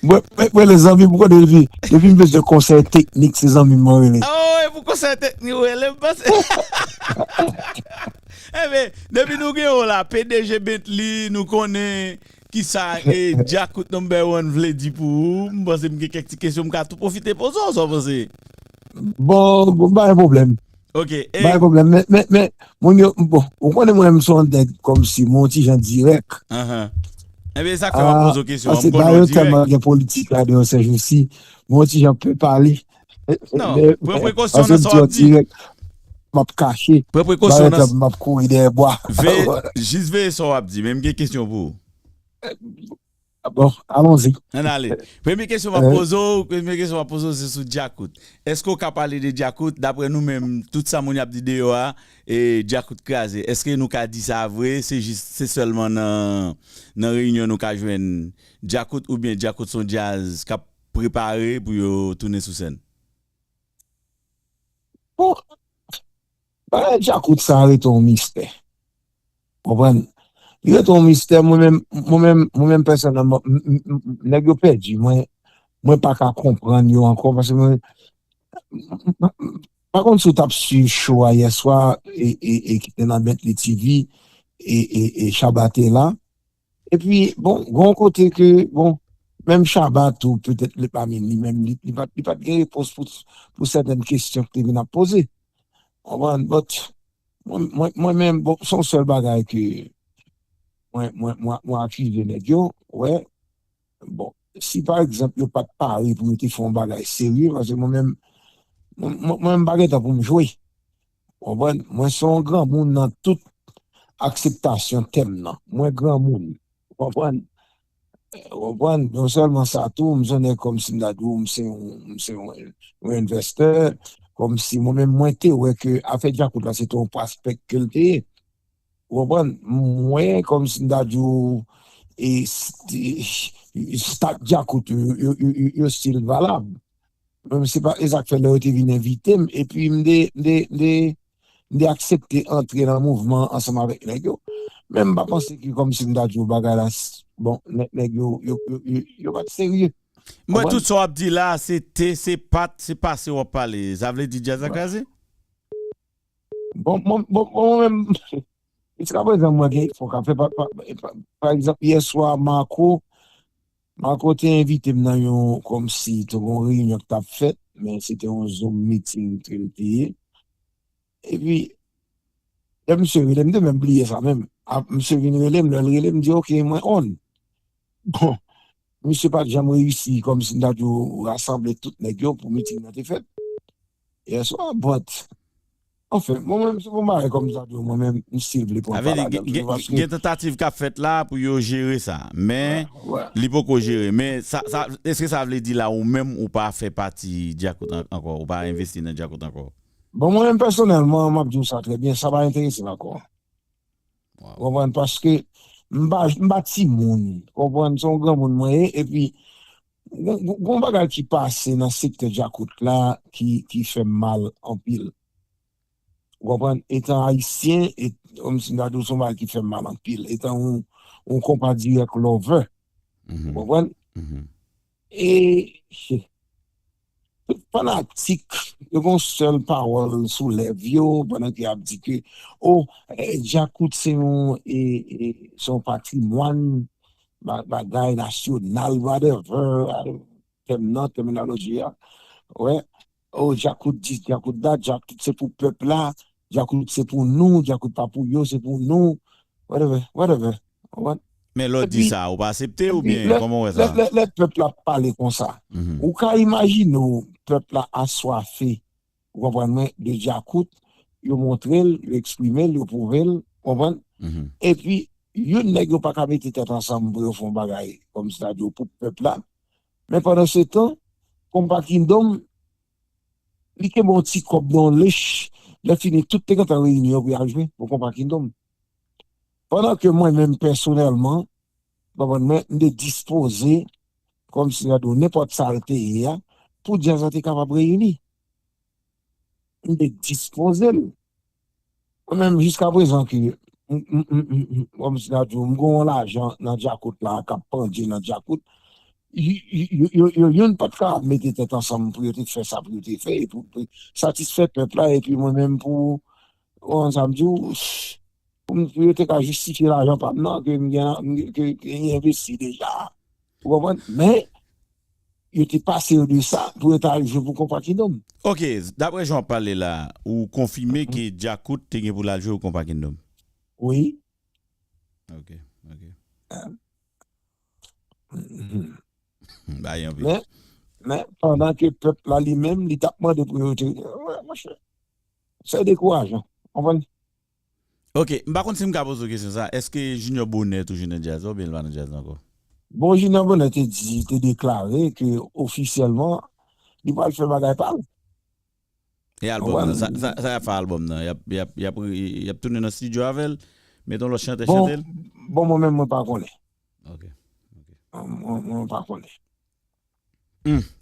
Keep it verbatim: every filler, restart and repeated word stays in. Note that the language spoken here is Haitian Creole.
Mwen, mwen, mwen, lezanmi, m konnen depi, depi m bezwen konsèy teknik, se zanmi m mwen rele. Oh, e pou konsèy teknik ou rele m pase. Enben, depi nou gen w la, P D G Bentley, nou konnen kisa e Djakout number one vle di pou ou. M panse m gen kèk ti kesyon m ka tou pwofite poze w, sa w panse? Bon, bon, pa gen pwoblèm. Ok. Pa gen pwoblèm. Men, men, men, moun yo, bon, ou konnen mwen, m se yon nèg kòmsi, mwen yon ti jan dirèk. Enben, e sa k fè m ap poze w kesyon an, m konnen w dirèk. Tèlman gen politik la deyò sèjousi, mwen yon ti jan pè pale. Non, pran prekosyon nan sa w ap di. M ap kache. Pran prekosyon nan sa. M ap kouri dèyè bwa. Jis veye sa w ap di, men m gen kesyon pou ou. Bon, alonzi. Ann ale. Premye kesyon m ap poze w, premye kesyon m ap poze w se sou Djakout. Èske w ka pale de Djakout? Daprè nou menm, tout sa moun y ap di deyò a, e Djakout kraze. Èske nou ka di sa vre? Se jis, se sèlman nan, nan reyinyon nou ka jwenn Djakout oubyen Djakout se yon djaz k ap prepare pou yo tounen sou sèn? Bon, bagay Djakout sa rete yon mistè. Konprann? Li rete yon mistè, mwen menm, mwen menm, mwen menm pèsonèlman, nèg yo pèdi, mwen, mwen pa ka konprann yo ankò, paske mwen, pa konn si w t ap swiv show a yè swa, e, e, e ki te nan Bentley T V, e, e, e Shabba te la. Epi, bon, gon kote ke, bon, menm Shabba tou, petèt li pa menm, li menm, li, li pa, li pa t gen repons pou, pou sètèn kesyon ki te vin ap poze. Konprann? But, mwen, mwen, mwen menm, bon, se yon sèl bagay ke mwen, mwen, mwen, mwen akize nèg yo, wè, bon, si pa egzanp yo pa t pare pou yo te fè yon bagay serye, paske mwen menm, mwen, mwen, mwen menm pa gen tan pou m jwe. Konprann? Mwen se yon granmoun nan tout akseptasyon tèm nan. Mwen granmoun. Konprann? Konprann? Non sèlman sa tou, m se yon nèg kòmsi m ta di w, m se yon, m se yon, yon envestè, kòmsi mwen menm mwen te wè ke afè Djakout la se te yon pwospè ke l te ye. Ou konprann? Mwen, kòmsi m ta di w, e, st- e, stat Djakout yo, yo, yo, yo, yo still valab. Men se pa, e sa k fè lè yo te vin envite m, epi m te, m te, m te, m te aksepte antre nan mouvman ansanm avèk nèg yo. Men m pa panse ke kòmsi m ta di w bagay la, s- bon, nèg, nèg yo, yo, yo, yo, yo pa t serye. Mwen, tout sa w ap di la, se te, se pa t, se pase w ap pale. Sa vle di djaz la kraze? Bon, mwen, bon, bon, mwen menm, jiska prezan, mwen gen efò k ap fè. Pa, pa, pa, pa egzanp, yè swa, Marco, Marco te envite m nan yon, kòmsi, te yon reyinyon ki t ap fèt, men se te yon Zoom meeting ke l te ye. Epi, lè misye rele m, m te menm bliye sa menm. A, misye vin rele m, lè l rele m, m di, "Ok, mwen on." Bon, misye pa t janm reyisi, kòmsi m ta di w, rasanble tout nèg yo pou meeting nan te fèt. Yè swa, but, anfen, mwen menm, se pou m ale kòm sa tou, mwen menm, m still vle pran pa ladan l tou, paske gen tantativ k ap fèt la pou yo jere sa, men li poko jere. Men sa, sa, èske sa vle di la ou menm ou pa fè pati Djakout an- ankò, ou pa envesti nan Djakout ankò? Bon, mwen menm pèsonèlman, m ap di w sa trè byen, sa pa enterese m ankò. Ou konprann? Paske m pa, m pa timoun. Ou konprann? Se yon granmoun mwen ye. Epi, gon, gon, gon bagay ki pase nan sektè Djakout la ki, ki fè m mal anpil. Ou konprann? Etan ayisyen, e, kòmsi m ta di w, se yon bagay ki fè m mal anpil. Etan yon, yon konpa dirèk lover. Ou konprann? E tout fanatik yo gen yon sèl pawòl sou lèv yo pandan ke y ap di ke, o, eh, Djakout se yon, eh, eh, se yon patrimwàn, ba- bagay nasyonal, whatever, tèm nan, tèminòloji a. Wè, o, Djakout dis, Djakout dat, Djakout se pou pèp la, Djakout se pou nou, Djakout pa pou yo, se pou nou, whatever, whatever. Ou konprann? Men lè w di sa, ou pa aksepte oubyen kòman w wè sa? Lè, lè, lè pèp la pale konsa, ou ka imajine w pèp la aswafe, ou konprann mwen, de Djakout, yo montre l, yo eksprime l, yo pwouve l, ou konprann? Epi, youn nèg yo pa ka mete tèt ansanm pou yo fè yon bagay, kòmsi ta di w, pou pèp la. Men pandan se tan, konpa Kingdom, li kenbe yon ti kòb nan yon lech, lè fini, tout te gentan reyini yo pou y al jwe pou konpa Kingdom. Pandan ke mwen menm pèsonèlman, konprann mwen, m te dispoze, kòmsi ta di w nenpòt sa l te ye a, pou djaz la te kapab reyini. M te dispoze l. Mwen menm, jiska prezan ke, m, m, m, m, m, kòmsi ta di w, m gen yon lajan nan Djakout la, k ap pandye nan Djakout, y- y- y- yo, yo, youn pa t ka mete tèt ansanm pou yo te fè sa pou yo te fè, e pou, pou satisfè pèp la, epi mwen menm pou, ou konn sa m di w, pou m- pou yo te ka jistifye lajan pa m nan, ke m gen, ke, ke m envesti deja. Ou konprann? Men, yo te pase yo de sa pou yo ta al jwe pou konpa kingdom. Ok, daprè jan w ap pale la, ou konfime ke Djakout te gen pou l al jwe pou konpa kingdom. Wi. Ok, ok. Bay anvi. Men, men pandan ke pèp la li menm, li t ap mande pou yo te. Wè, monchè. Se dekourajan. Konprann? Ok, m pa konn si m ka poze w kesyon sa. Èske Junior Bonheur toujou nan djaz la oubyen l pa nan djaz la ankò? Bon, Junior Bonheur te di, te deklare ke ofisyèlman, li pral fè bagay pa l. E albòm nan, sa, sa, sa y ap fè albòm nan? Y ap, y ap, y ap, y ap tounen nan estidyo avè l? Mete yon lòt chantè Bon, chante l? Bon, mwen menm, mwen pa konnen. Ok, ok. Mwen, mwen, mwen pa konnen. Hmm,